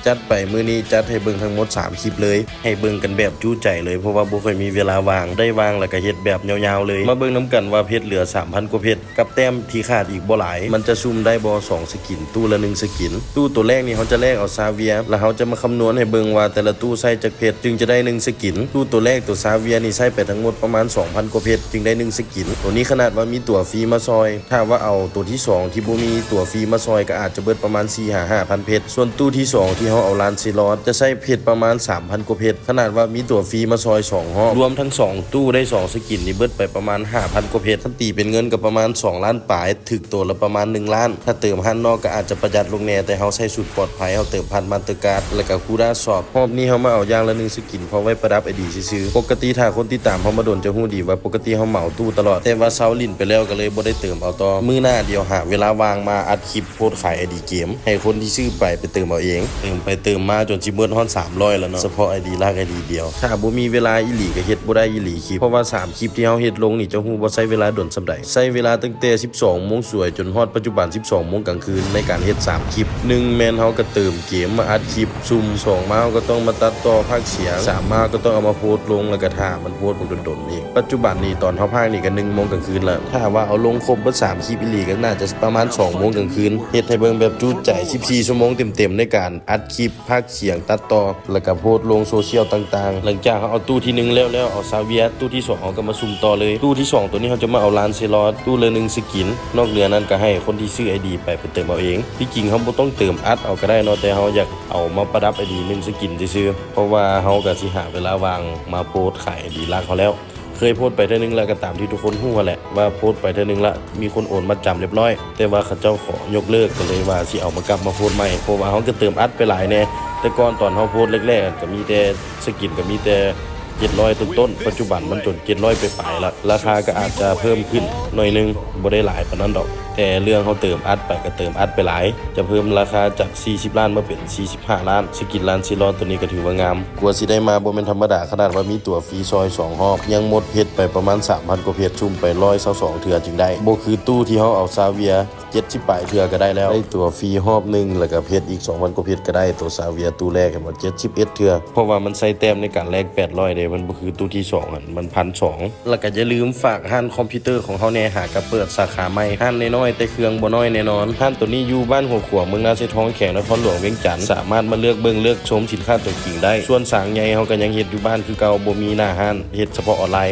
ຈັດໄປ ມື້ນີ້ຈັດໃຫ້ເບິ່ງທັງໝົດສາມຄລິບເລີຍ ໃຫ້ເບິ່ງກັນແບບຈຸໃຈເລີຍ ເພາະວ່າບໍ່ຄ່ອຍມີເວລາວ່າງ ໄດ້ວ່າງແລ້ວກໍເຮັດແບບຍາວໆເລີຍ. ມາເບິ່ງນຳກັນວ່າເພັດເຫຼືອສາມພັນກວ່າເພັດ ກັບແຕ້ມທີ່ຂາດອີກບໍ່ຫຼາຍ ມັນຈະຊຸ່ມໄດ້ບໍ່ສອງສະກິນ ຕູ້ລະໜຶ່ງສະກິນ. ຕູ້ໂຕແລກນີ້ເຮົາຈະແລກເອົາຊາເວຍ ແລ້ວເຮົາຈະມາຄຳນວນໃຫ້ເບິ່ງວ່າແຕ່ລະຕູ້ໃຊ້ຈັກເພັດຈຶ່ງຈະໄດ້ໜຶ່ງສະກິນ. ຕູ້ໂຕແລກໂຕຊາເວຍນີ້ໃຊ້ໄປທັງໝົດປະມານສອງພັນກວ່າເພັດຈຶ່ງໄດ້ໜຶ່ງສະກິນ. ໂຕນີ້ຂະໜາດວ່າມີຕົວຟຣີມາຊ່ອຍ ຖ້າວ່າເອົາໂຕທີສອງທີ່ບໍ່ມີຕົວຟຣີມາຊ່ອຍ ກໍອາດຈະເບິດປະມານສີ່ຫາຫ້າພັນເພັດ. ສ່ວນຕູ້ທີສອງທີ່ເຮົາເອົາລານເຊລອດ ຈະໃຊ້ເພັດປະມານສາມພັນກວ່າເພັດ ຂະໜາດວ່າມີຕົວຟຣີມາຊ່ອຍສອງຮອບ. ລວມທັງສອງຕູ້ໄດ້ສອງສະກິນນີ້ເບິດໄປປະມານຫ້າພັນກວ່າເພັດ ຄັນຕີເປັນເງິນກໍປະມານສອງລ້ານປາຍ ຖືກໂຕລະປະມານໜຶ່ງລ້ານ. ຖ້າເຕີມຮ້ານນອກກໍອາດຈະປະຢັດລົງແດ່ ແຕ່ເຮົາໃຊ້ສູດປອດໄພ ເຮົາເຕີມຜ່ານມາສເຕີກາດ ແລ້ວກໍຄູດາຊອບ. ຮອບນີ້ເຮົາມາເອົາຢ່າງລະໜຶ່ງສະກິນ ເພາະໄວ້ປະດັບໄອດີຊື່ໆ. ປົກກະຕິຖ້າຄົນຕິດຕາມເຮົາມາດົນຈະຮູ້ດີວ່າ ປົກກະຕິເຮົາເໝົາຕູ້ຕະຫຼອດ ແຕ່ວ່າເຊົາຫຼິ້ນໄປແລ້ວກໍເລີຍບໍ່ໄດ້ເຕີມເອົາຕໍ່. ມື້ໜ້າດຽວຫາເວລາວ່າງມາອັດຄລິບໂພສຂາຍໄອດີເກມ ໃຫ້ຄົນທີ່ຊື້ໄປ ໄປເຕີມເອົາເອງ. ເຕີມໄປເຕີມມາຈົນຊິໝົດຮອດສາມຮ້ອຍແລ້ວເນາະ ສະເພາະໄອດີຫຼັກໄອດີດຽວ. ຖ້າບໍ່ມີເວລາອີ່ຫຼີກໍເຮັດບໍ່ໄດ້ອີ່ຫຼີຄລິບ ເພາະວ່າສາມຄລິບທີ່ເຮົາເຮັດລົງນີ້ ເຈົ້າຮູ້ບໍ່ໃຊ້ເວລາດົນສ່ຳໃດ? ໃຊ້ເວລາຕັ້ງແຕ່ສິບສອງໂມງສວຍຈົນຮອດປັດຈຸບັນສິບສອງໂມງກາງຄືນ ໃນການເຮັດສາມຄລິບ. ໜຶ່ງແມ່ນເຮົາກໍເຕີມເກມມາອັດຄລິບຊຸ່ມ, ສອງມາເຮົາກໍຕ້ອງມາຕັດຕໍ່ພາກສຽງ, ສາມມາກໍຕ້ອງເອົາມາໂພສລົງ ແລ້ວກໍຖ້າມັນໂພສບັກດົນໆອີກ. ປັດຈຸບັນນີ້ຕອນເຮົາພາກນີ້ກໍໜຶ່ງໂມງກາງຄືນລະ. ຖ້າວ່າເອົາລົງຄົບເບິດສາມຄລິບອີ່ຫຼີກໍໜ້າຈະປະມານສອງໂມງກາງຄືນ. ເຮັດໃຫ້ເບິ່ງແບບຈຸໃຈສິບສີ່ຊົ່ວໂມງເຕັມໆ ໃນການອັດຄລິບ ພາກສຽງ ຕັດຕໍ່ ແລ້ວກໍໂພສລົງໂຊຊຽວຕ່າງໆ. ຫຼັງຈາກເຮົາເອົາຕູ້ທີໜຶ່ງແລ້ວແລ້ວ ເອົາຊາເວຍ ຕູ້ທີສອງເຮົາກໍມາຊຸ່ມຕໍ່ເລີຍ. ຕູ້ທີສອງໂຕນີ້ເຮົາຈະມາເອົາລານເຊລອດ ຕູ້ລະໜຶ່ງສະກິນ. ນອກເໜືອນັ້ນກໍໃຫ້ຄົນທີ່ຊື້ໄອດີໄປ ໄປເຕີມເອົາເອງ. ທີ່ຈິງເຮົາບໍ່ຕ້ອງເຕີມອັດເອົາກໍໄດ້ເນາະ ແຕ່ເຮົາຢາກເອົາມາປະດັບໄອດີໜຶ່ງສະກິນຊື່ໆ ເພາະວ່າເຮົາກໍຊິຫາເວລາວ່າງມາໂພສຂາຍໄອດີຫຼັກເຮົາແລ້ວ. ເຄີຍໂພສໄປເທື່ອໜຶ່ງແລ້ວ ກໍຕາມທີ່ທຸກຄົນຮູ້ຫັ້ນແຫຼະ ວ່າໂພສໄປເທື່ອໜຶ່ງລະ ມີຄົນໂອນມັດຈຳລຽບລ້ອຍ ແຕ່ວ່າເຂົາເຈົ້າຂໍຍົກເລີກ ກໍເລີຍວ່າຊິເອົາມາກັບມາໂພສໃໝ່ ເພາະວ່າເຮົາກໍເຕີມອັດໄປຫຼາຍແດ່. ແຕ່ກ່ອນຕອນເຮົາໂພສແລກໆ ກໍມີແຕ່ສະກິນ ກໍມີແຕ່ເຈັດຮ້ອຍຕົ້ນໆ ປັດຈຸບັນມັນຈົນເຈັດຮ້ອຍປາຍໆລະ ລາຄາກໍອາດຈະເພີ່ມຂຶ້ນໜ້ອຍໜຶ່ງ ບໍ່ໄດ້ຫຼາຍປານນັ້ນດອກ. ແຕ່ເລື່ອງເຮົາເຕີມອັດໄປກໍເຕີມອັດໄປຫຼາຍ ຈະເພີ່ມລາຄາຈາກສີ່ສິບລ້ານມາເປັນສີ່ສິບຫ້າລ້ານ. ສະກິນລານເຊລອດໂຕນີ້ກໍຖືວ່າງາມ ກວ່າຊິໄດ້ມາບໍ່ແມ່ນທຳມະດາ ຂະໜາດວ່າມີຕົວຟຣີຊອຍສອງຮອບ ຍັງໝົດເພັດໄປປະມານສາມພັນກວ່າເພັດ ຊຸ່ມໄປຮ້ອຍຊາວສອງເທື່ອຈຶ່ງໄດ້. ບໍ່ຄືຕູ້ທີ່ເຮົາເອົາຊາເວຍ ເຈັດສິບປາຍເທື່ອກໍໄດ້ແລ້ວ ໄດ້ຕົວຟຣີຮອບໜຶ່ງ ແລ້ວກໍເພັດອີກສອງພັນກວ່າເພັດກໍໄດ້. ຕົວຊາເວຍຕູ້ແລກເຫັນບໍ່ ເຈັດສິບເອັດເທື່ອ ເພາະວ່າມັນໃຊ້ແຕ້ມໃນການແລກແປດຮ້ອຍເດ້ ມັນບໍ່ຄືຕູ້ທີສອງຫັ້ນ ມັນພັນສອງ. ແລ້ວກໍຢ່າລືມຝາກຮ້ານຄອມພິວເຕີຂອງເຮົາແດ່ ຫາກະເປີດສາຂາໃໝ່ ຮ້ານນ້ອຍໆ ແຕ່ເຄື່ອງບໍ່ນ້ອຍແນ່ນອນ. ຮ້ານໂຕນີ້ຢູ່ບ້ານຫົວຂົວ ເມືອງນາຊາຍທອງ ແຂວງນະຄອນຫຼວງວຽງຈັນ ສາມາດມາເລືອກເບິ່ງເລືອກຊົມສິນຄ້າຕົວຈິງໄດ້. ສ່ວນສາງໃຫຍ່ເຮົາກໍຍັງເຮັດຢູ່ບ້ານຄືເກົ່າ ບໍ່ມີໜ້າຮ້ານ ເຮັດສະເພາະອອນລາຍ.